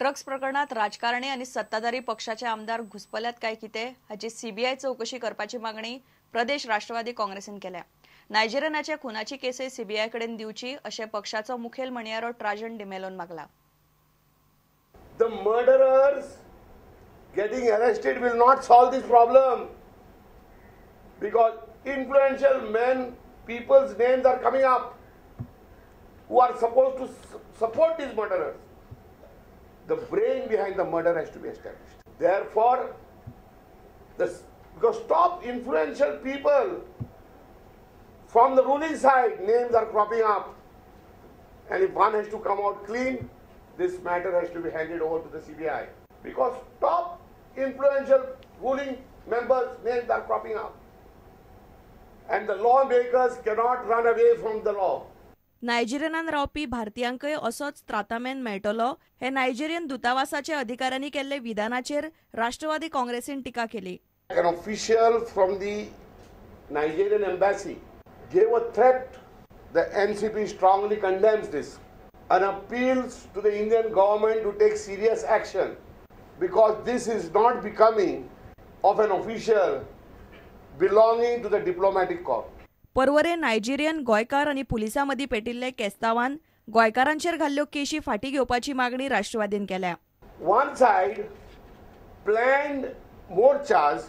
Drugs प्रकरणात राजकारणी आनी सत्ताधारी पक्षाचे आमदार घुसपल्यात काय कितें हाची सीबीआय चवकशी करपाची मागणी प्रदेश राष्ट्रवादी काँग्रेसीन केल्या. नायजेरियनाच्या खुनाची केसय सीबीआय कडेन दिवची अशें पक्षाचो मुखेल म्हणयारो ट्राजन डिमेलोन मागला. The murderers getting arrested will not solve this problem because influential men, people's names are coming up who are supposed to support these murderers. The brain behind the murder has to be established. Therefore, because top influential people from the ruling side, names are cropping up, and if one has to come out clean, this matter has to be handed over to the CBI. Because top influential ruling members' names are cropping up, and the lawmakers cannot run away from the law. नायजेरियनान रावपी भारतीयांकय असोच त्रातामेन मेळटलो हे Nigerian दूतावासाच्या अधिकाऱ्यांनी केल्ले विधानाचेर राष्ट्रवादी काँग्रेसीन टिका केली. An official from the Nigerian embassy gave a threat. The NCP strongly condemns this and appeals to the Indian government to take serious action because this is not becoming of an official belonging to the diplomatic corps. Porvorim Nigerian गोंयकार आनी पुलिसां मदीं पेटिल्ले केस्तावान गोंयकारांचेर घाल्ल्यो केशी फाटीं घेवपाची मागणी राष्ट्रवादीन केल्या. One side planned morchas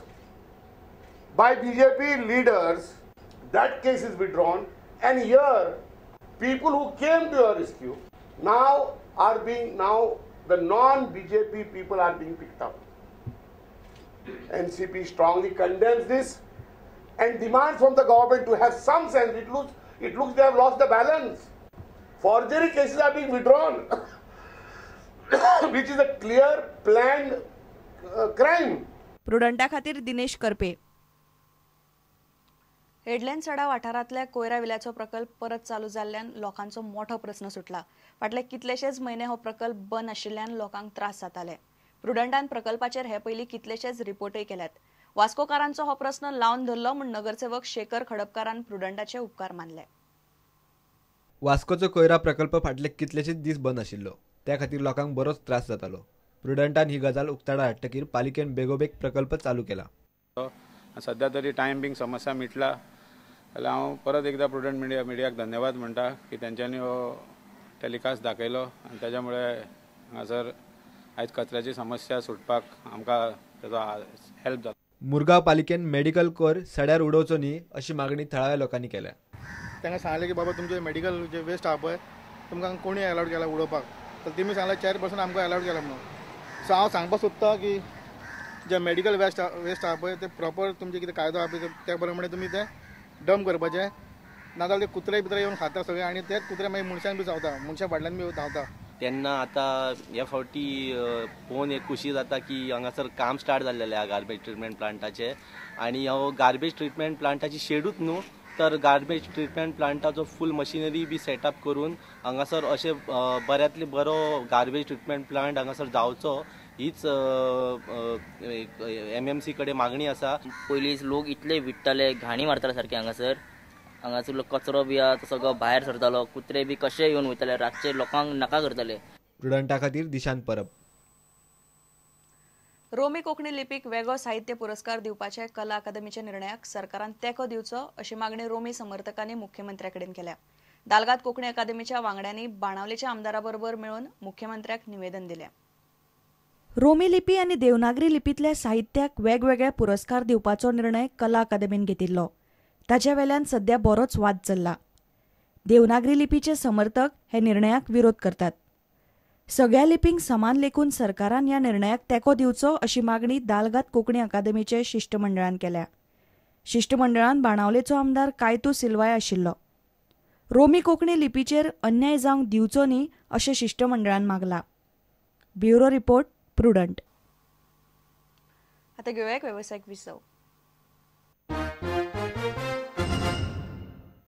by BJP leaders, that case is withdrawn, and here people who came to your rescue now are being, now the non-BJP people are being picked up. NCP strongly condemns this and demands from the government to have some sense. It looks they have lost the balance. Forgery cases are being withdrawn, which is a clear planned crime. प्रुडंटा खातीर Dinesh Karpe. Headland सडा वाठारांतल्या कोयरा विल्याचो प्रकल्प परत चालू जाल्ल्यान लोकांचो मोठो प्रस्न सुटला. फाटले कितलेशेच म्हयने हो प्रकल्प बंद आशिल्ल्यान लोकांक त्रास जाताले. प्रुडंटान प्रकल्पाचेर हे पयलीं कितलेशेच रिपोर्टय केल्यात. वास्कोकारांचो हो प्रस्न लावन धरलो म्हूण नगरसेवक शेखर खडपकारान प्रुडंटाचे उपकार मानले. वास्कोचो कोयरा प्रकल्प फाटले कितलेशेच दीस बंद आशिल्लो, त्या खातीर लोकांक बरोच त्रास जातालो. प्रुडंटान ही गजाल उक्ताडा हाडटकीर पालिकेन बेगोबेग प्रकल्प चालू केला. सध्या तरी टायम बींग समस्या मिटला जाल्यार हांव परत एकदा प्रुडंट मिडियाक धन्यवाद म्हणटा की तेंच्यांनी हो टेलिकास्ट दाखयलो आनी ताच्या मुळे हांगासर आयज कचऱ्याची समस्या सुटपाक आमकां ताचो हेल्प जाता. मुरगांव पालिकेन मेडिकल कोयर सड्यार उडोवचो न्ही अशी मागणी थळाव्या लोकांनी केल्या. तांकां सांगलें की बाबा तुमचें मेडिकल जे वेस्ट आहा पळय तुमकां कोणी अलावड केला उडोवपाक, तर तेमी सांगलें चेअरपर्सन आमकां अलावड केला म्हणून. सो हांव सांगपाक सोदता की जे मेडिकल वेस्ट आहा पळय ते प्रॉपर तुमचें कितें कायदो आहा पळय त्या प्रमाणे तुमी ते डंप करपाचें, नाजाल्यार ते कुत्रे बित्रे येवन खाता सगळे आनी तेच कुत्रे मागीर मनशान बी चावता, मनशां फाटल्यान बी धांवता. तेन्ना आतां ह्या फावटी पळोवन एक खुशी जाता की हांगासर काम स्टार्ट जाल्लें आहा गार्बेज ट्रिटमेंट प्लांटाचें आनी हो गार्बेज ट्रिटमेंट प्लांटाची शेडूच न्हू तर garbage treatment प्लांटाचो full machinery be set up करून हांगासर अशें बऱ्यांतले बरो गार्बेज ट्रिटमेंट प्लांट हांगासर जावचो हीच एमएमसी कडेन मागणी आसा. पयलीं लोक इतले विट्टाले, घाणी मारताले सारके हांगासर, हांगासर कचरो बी आहा तो सगळो भायर सरतालो, कुत्रे बी कशे येवन वयताले, रातचे लोकांक नाका करताले. प्रुडंटा खातीर दिशांत परब. रोमी कोंकणी लिपीक वेगळो साहित्य पुरस्कार दिवपाचे कला अकादमीच्या निर्णयाक सरकारान तेंको दिवचो अशी मागणी रोमी समर्थकांनी मुख्यमंत्र्या कडेन केल्या. दालगाद कोंकणी अकादमीच्या वांगड्यांनी बाणावलेच्या आमदारा बरोबर मेळून मुख्यमंत्र्याक निवेदन दिलें. रोमी लिपी आनी देवनागरी लिपींतल्या साहित्याक वेगवेगळे पुरस्कार दिवपाचो निर्णय कला अकादमीन घेतिल्लो. ताच्या वेल्यान सध्या बरोच वाद चल्ला. देवनागरी लिपीचे समर्थक हे निर्णयाक विरोध करतात. सगळ्या लिपींक समान लेखून सरकारान ह्या निर्णयाक तेंको दिवचो अशी मागणी दालगाद कोंकणी अकादमीचे शिश्टमंडळान केल्या. शिश्टमंडळान बाणावलेचो आमदार कायतू सिल्वाय आशिल्लो. रोमी कोंकणी लिपीचेर अन्याय जावंक दिवचो न्ही अशें शिश्टमंडळान मागला. Bureau report, Prudent. आता घेवया एक वेवसायीक विसव.